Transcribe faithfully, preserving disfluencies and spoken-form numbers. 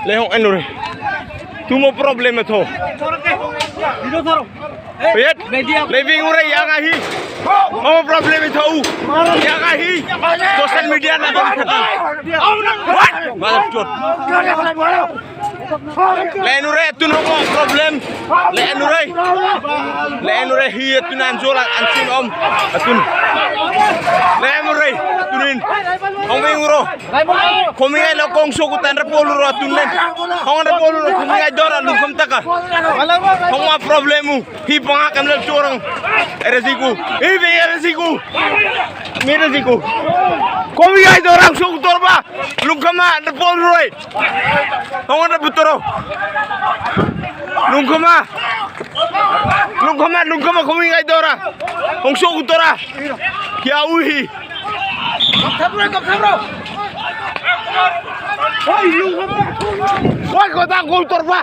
Lehong enure. Tumo problem tho. Yet. Living ure yaga hi. Mo problem tho. Yaga hi. Social media na. What? Mother chot. Lenure tun homo problem. Lenure. Lenure hi tun anjola ansin om. Tun. Lenure tunin. Ongbe uro. Komi ai lo kongso kutan re polu ro tun nen. Hong re polu ro komi ai dora lungkom taka. Hong ma problemu. Hi panga kamle chorong. Ere siku. Hi be ere siku. Mere siku. Komi ai dorang sok dorba. Lungkama re polu roi. Hong re butoro. Lungkama. Lungkama lungkama komi ai dora. Hong sok dora. Kya uhi. Wai kota gol torba.